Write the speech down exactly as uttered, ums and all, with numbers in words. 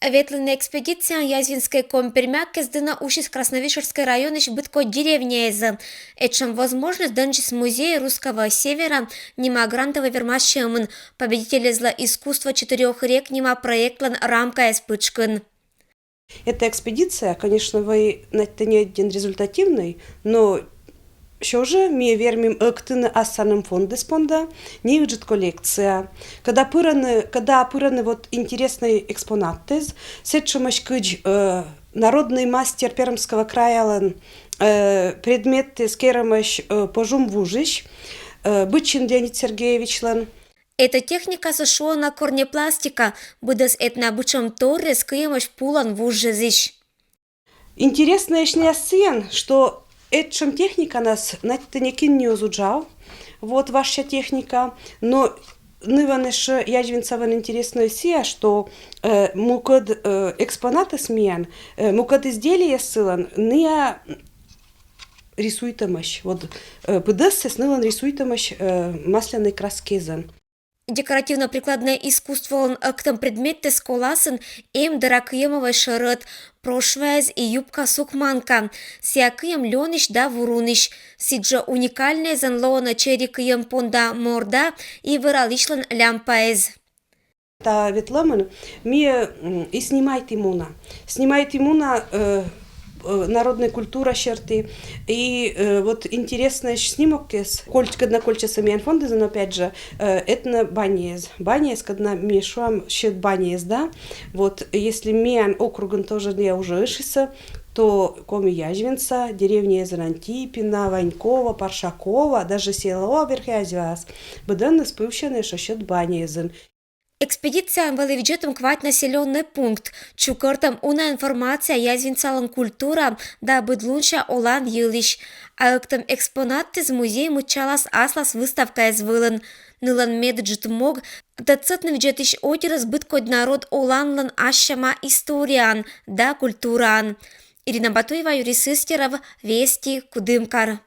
Ветлыны экспедицияын Язвинскӧй Коми-Пермяк кез дінӧ усис Красновишерскӧй районысь быд кодь деревняӧ. Этшӧм возможность донджис Музей русского севера нима грантӧвӧй вермасьӧмын, «Победитель из искусства четырёх рек» нима проектлӧн рамкаяс пытшкын. Эта экспедиция, конечно, вӧлі на тэнӧ ӧдйӧ результативнӧй, но всё же ми вермим ӧктыны ассяным фондыс понда неыджыд коллекция. Когда пырӧны, когда пырӧны вот интереснӧй экспонатыс, сэтшӧмӧсь кыдз, э, народный мастер Пермского краялӧн, э, предметыс керӧмӧсь, э, Пожум вужысь, э, Бычин Леонид Сергеевичлӧн. Эта техникасӧ шуӧны корнепластика, быдӧс этна бытшӧмторйыс кыйӧмӧсь пулӧн вужӧдзысь. Интереснӧйӧсь на сійӧн, что этшӧм техниканас на тэнӧ кин нин оз уджав, вот, важся техника, но нываныс Язвинсаын интереснӧй сійӧ, что, э, мукӧд, э, экспонатыс миян, э, мукӧд изделиеыс сылӧн ныа рисуйтӧмӧсь, вот, э, быдӧсыс нылӧн рисуйтӧмӧсь, э, маслянӧй краскаӧн. Декоративно-прикладное искусстволӧн ӧктӧм предметыс коласын эм дыра кыйӧмӧвӧй шӧрӧд, прошваӧс и юбка-сукманка. Сійӧ кыйӧм лёнысь да вурунысь. Сідзжӧ уникальнӧйӧн лоӧны чери кыйӧм понда морда и вӧралысьлӧн лямпаӧс. Та ветлӧмын ми, м, и снимайтім уна. Снимайтім уна, э, э, народнӧй культура серти. И, э, вот интереснӧй снимокыс. Кольч-, кӧдна кольччӧ миян фондын, опять же, э, этнобаняыс. Баняыс, кӧдна ми шуам, сьӧд баняыс, да? Вот, если миян округын тоже не уже ышисӧ, то Коми-Язвинса деревняясӧн, Антипина, Ванькова, Паршакова, даже село Верхняя Азьваас, быдӧныс пывсьӧны сьӧд баняясӧн. Экспедицияын вӧлі видзӧдтӧм квайт населённӧй пункт, чукӧртӧм уна информация Язвинсалӧн культура да быдлунся олан йылысь. А ӧктӧм экспонатыс музей мыччалас аслас выставкаыс вылын. Нылӧн медыджыд мог — тӧдсӧдны видзӧдысь отирӧс быд кодь народ оланлӧн ассяма историяӧн да культураӧн. Ирина Батуева, Юрий Сыстеров, «Вести», Кудымкар.